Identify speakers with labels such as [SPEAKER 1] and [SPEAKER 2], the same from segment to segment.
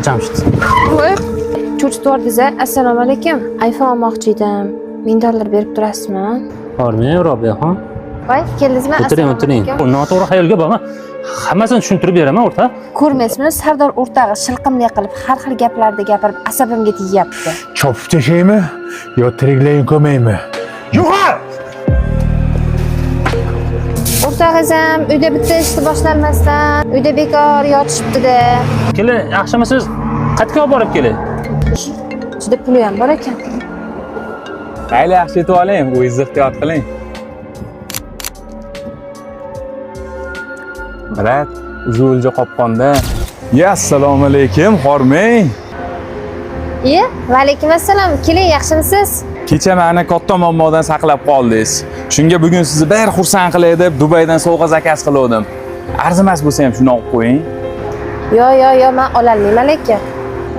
[SPEAKER 1] Jamshid.
[SPEAKER 2] Voy, cho'chitib yubordingiz. Assalomu alaykum. iPhone olmoqchi edim. $1000 berib turasizmi?
[SPEAKER 1] Hormang, Robiyaxon.
[SPEAKER 2] Voy, keldingizmi?
[SPEAKER 1] O'tiring,
[SPEAKER 2] Assalomu
[SPEAKER 1] o'tiring.
[SPEAKER 2] alaykum.
[SPEAKER 1] Noto'g'ri xayolga borma. Hammasini tushuntirib beraman, o'rtoq.
[SPEAKER 2] Ko'rmaysizmi, Sardor o'rtog'i shilqimlik qilib, har xil gaplarni gapirib, asabimga tegyapti.
[SPEAKER 3] Chopib tashlaymi yo tiriklayin ko'maymi? Yo'qol!
[SPEAKER 2] O'rtog'ingiz ham uyda bitta ishni boshlanmasdan uyda bekor yotishibdi-da.
[SPEAKER 1] Kelin, yaxshimisiz? Qayerga olib borib kelay?
[SPEAKER 2] Ichida puli ham bor ekan.
[SPEAKER 4] Mayli, yaxshi yetib oling, o'zingizni ehtiyot qiling. Brat, o'zi o'lja qopqonda. Ya, assalomu alaykum, hormang.
[SPEAKER 2] Iye, va alaykum assalom. Keling, yaxshimisiz?
[SPEAKER 4] Kecha meni katta muammodan saqlab qoldingiz. Shunga bugun sizni bir xursand qilay deb Dubaydan sovg'a zakaz qiluvdim. Arzimas bo'lsa ham shuni olib qo'ying.
[SPEAKER 2] Yo, yo, yo, men ololmayman lekin.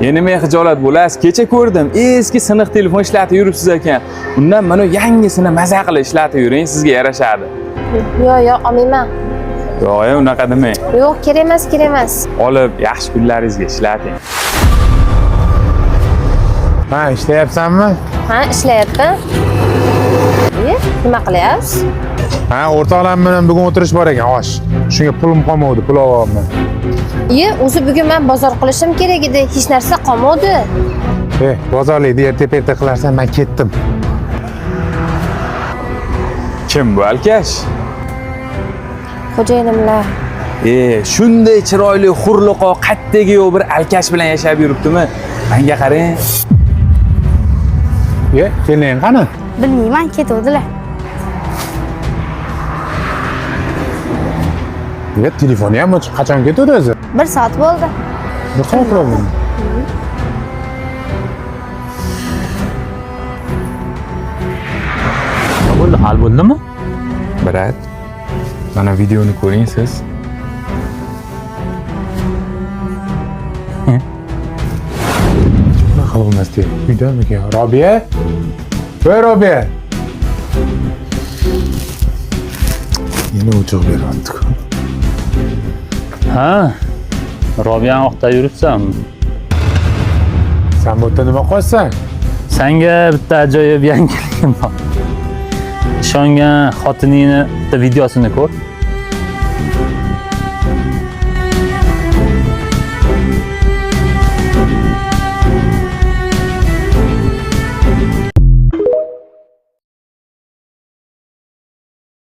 [SPEAKER 4] Endi nima xijolat bo'lasiz? Kecha ko'rdim, eski siniq telefon ishlatib yuribsiz ekan. Undan mana yangisini maza qilib ishlatib yuring, sizga yarashadi.
[SPEAKER 2] Yo, yo, olmayman.
[SPEAKER 4] Yo'q, unaqa demang.
[SPEAKER 2] Yo'q, kerak emas, kerak emas.
[SPEAKER 4] Olib, yaxshi kunlaringizga ishlating.
[SPEAKER 3] Ha, ishlayapsanmi?
[SPEAKER 2] Ha, ishlayapman. Iye, nima qilyapsiz?
[SPEAKER 3] Ha, o'rtoqlarim bilan bugun o'tirish bor ekan, osh. Shunga pulim qolmadi, pul olyapman.
[SPEAKER 2] Iye, o'zi bugun men bozor qilishim kerak edi. Hech narsa qolmadi.
[SPEAKER 3] E, bozorlikni erta erta qilarsan, men ketdim.
[SPEAKER 4] Kim bu alkash?
[SPEAKER 2] Xo'jayinimlar.
[SPEAKER 4] E, shunday chiroyli hurliqo qaddagi yo'q bir alkash bilan yashab yuribdimi? Menga qarang.
[SPEAKER 3] E, keling qani?
[SPEAKER 5] Bilmayman, ketuvdilar.
[SPEAKER 3] E, telefoni ham o'chiq, qachon ketdi o'zi?
[SPEAKER 5] 1 soat bo'ldi.
[SPEAKER 3] Bir soat bo'ldi.
[SPEAKER 1] Nima bo'ldi? Hal bo'ldimi?
[SPEAKER 4] Brat, mana videoni ko'ring siz.
[SPEAKER 3] Nima qilolmas deydi. Uydamikan? Robiya? Voy Robiya! Yana o'choq beryapti-ku.
[SPEAKER 1] Ha. Robiyani oqda yuribsan.
[SPEAKER 3] Sen bu yerda nima qilyapsan?
[SPEAKER 1] Senga bitta ajoyib yangiligim bor. Ishongan xotiningni bitta videosini ko'r.